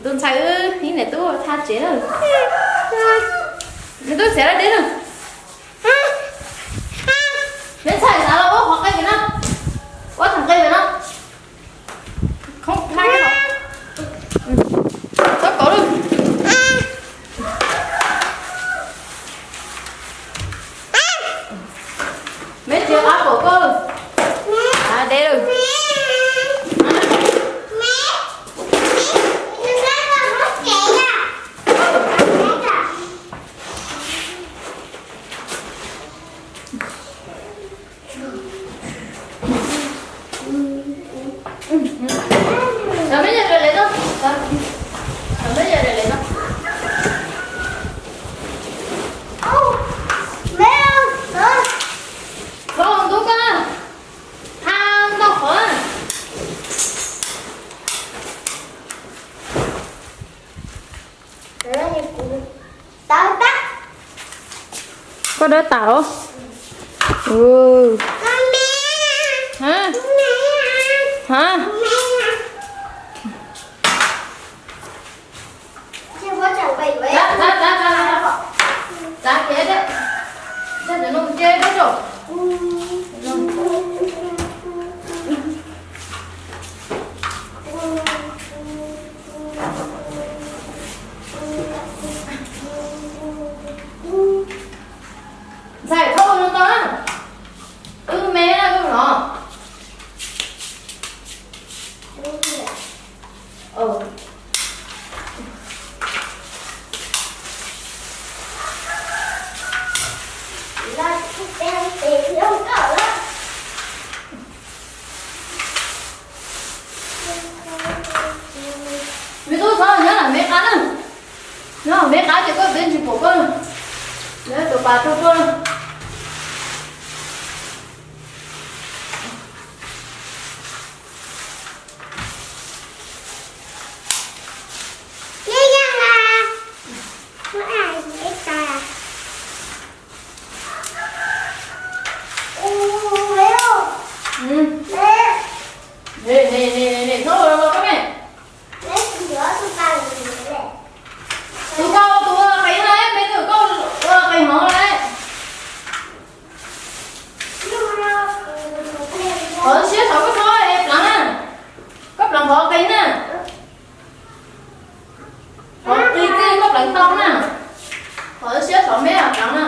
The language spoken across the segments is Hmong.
Tus ntxhais wb ib niam tub thaj tsev na. Niam tub txiav dab deb na. Neb ntxhais xav los ua qhov qe pem no. Ua thaum qe pem no. Khoob thaij txhob kov lawm. Meb tsis qab pom koj. Deb lawm. Cov meb yog rau lem no. Cov meb yog rau lem no. Txhob ntub koj, tha ntau qhov. Koj dawb tas os. Ha? Ha? Ntxhais, txhob ua zoo ntau na. Wb me na, wb los. Me tub, txhob nyob lam me qab na. Nyob lam me qab ces koj peb tsis pom koj. Nyob tus pas rau koj. Tus koj ua tus ua qe na, me tus koj ua qe hov na. Qhov siab saum koj txhob pleev na. Koj pleev qhov qe na. Qhov qe txij koj pleev tau na. Qhov siab saum me pleev na.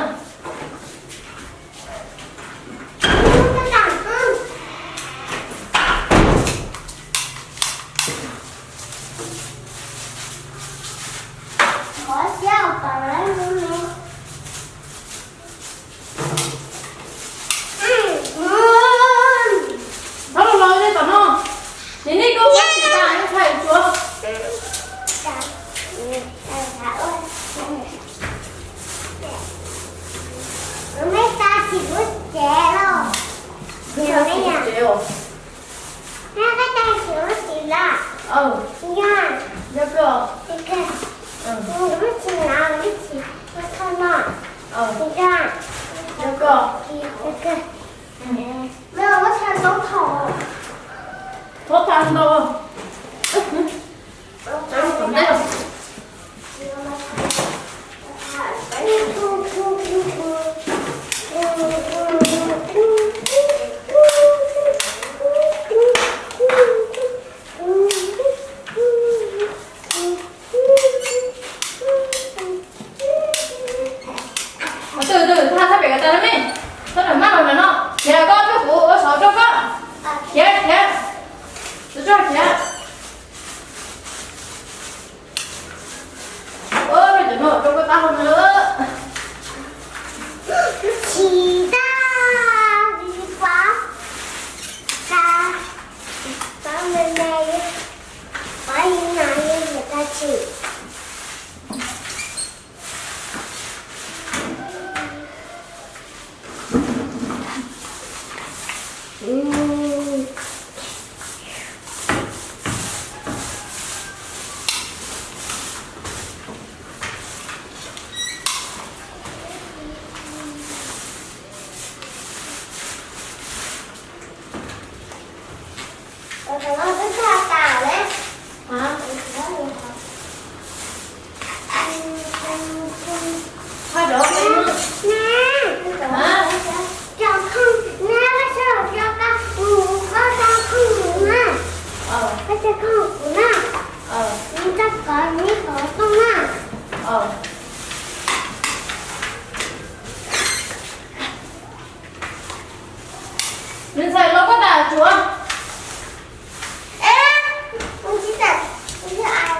Txhob los los li tom no. Nim no koj ua tsis tas, ntxhais tshuav. Yog koj. Txhob tha ntau. Tus twg tha thaj pem ko tas na me, txhob rawm maj los ntawm no, khiav koj tuaj kuv ua saum rau koj. Khiav, khiav, tus tsov khiav. Ua cov no rau koj tab hau na. Tsis tas, tsis tas, tsis tas, tsis tas me me, pab ib na yeej yog dab tsi. Tus no twb tha tas ne. Hab? Neb, cov khoom neb, koj tso cov khoom kuv na, koj tso khoom kuv na, neb tso kov neb kov tooj na. Nws ntxhais los koj tas tsuav.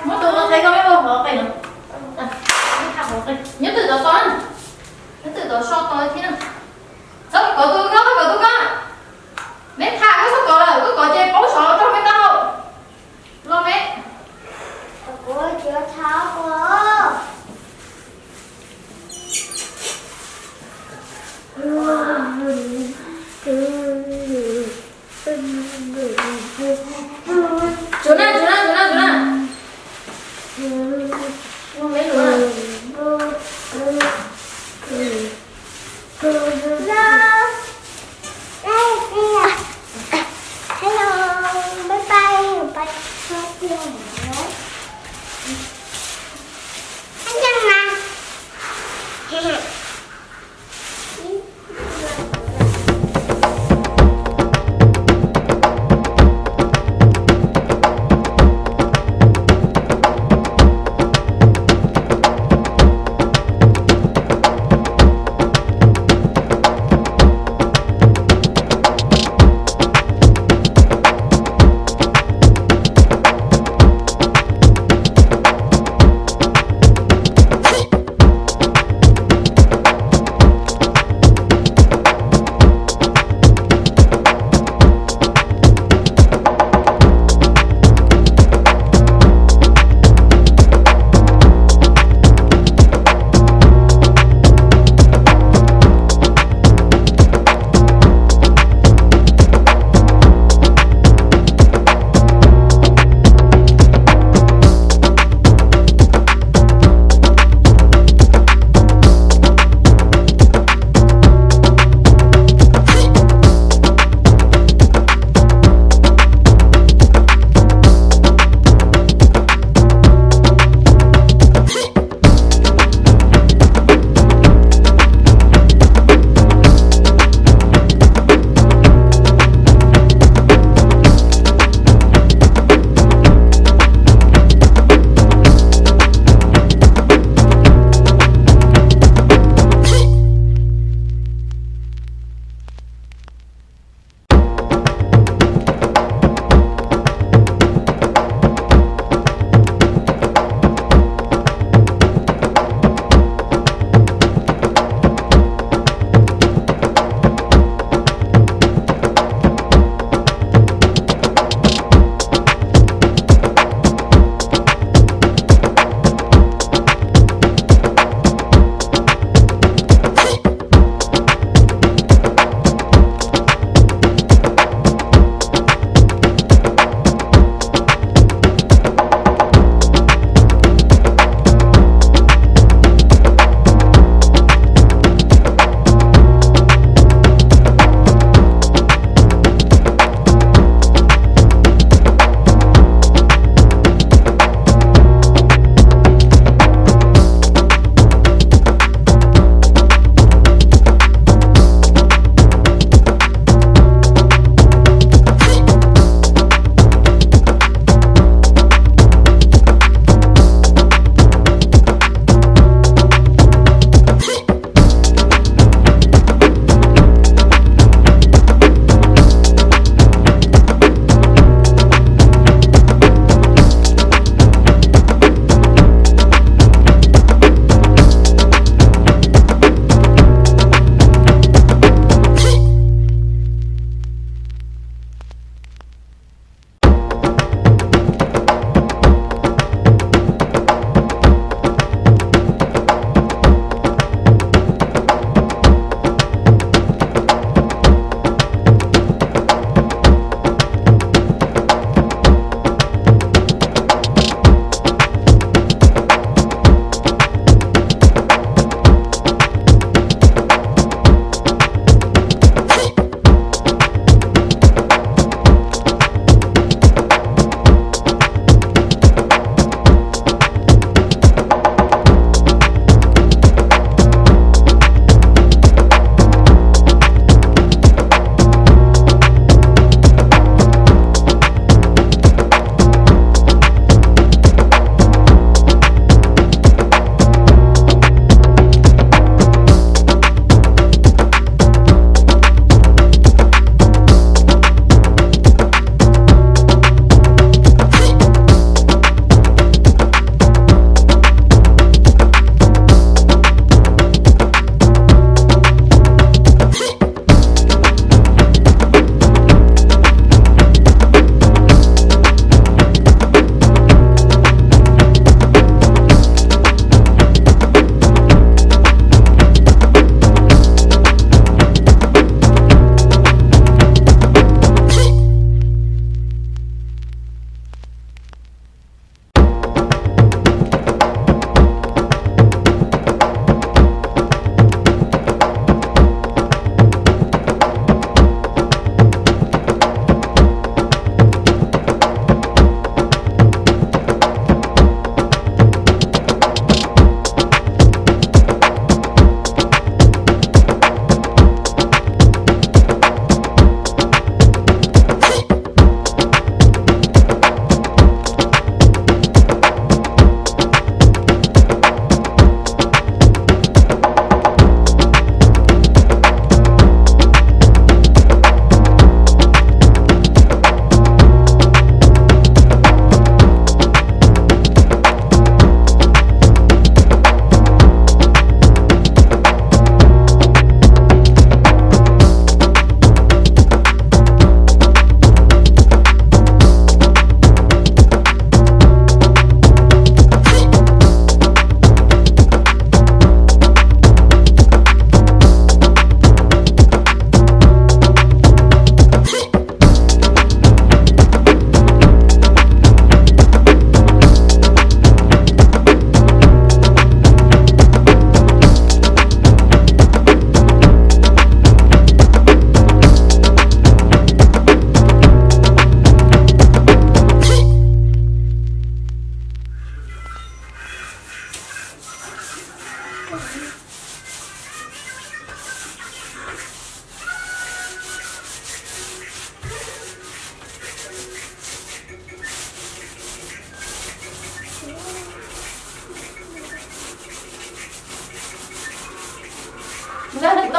Muab tus qe koj meb ua hov qe no. Nyob twm tod so, nyob twm tod so tod thiab. Txhob kov tus koj, txhob kov tus koj. Meb tham koj txhob kov lawm, koj kov ces paub sov los rau meb tau. Los meb. Tsuav na, tsuav na, tsuav na, tsuav na. Los meb, tsuav na. Hello, bye bye, bye.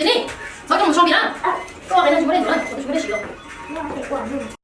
Ces nej txhob coj mus so kiag na. Koj hais no tsis muaj dej ntxuav na, tsis muaj dej siv los.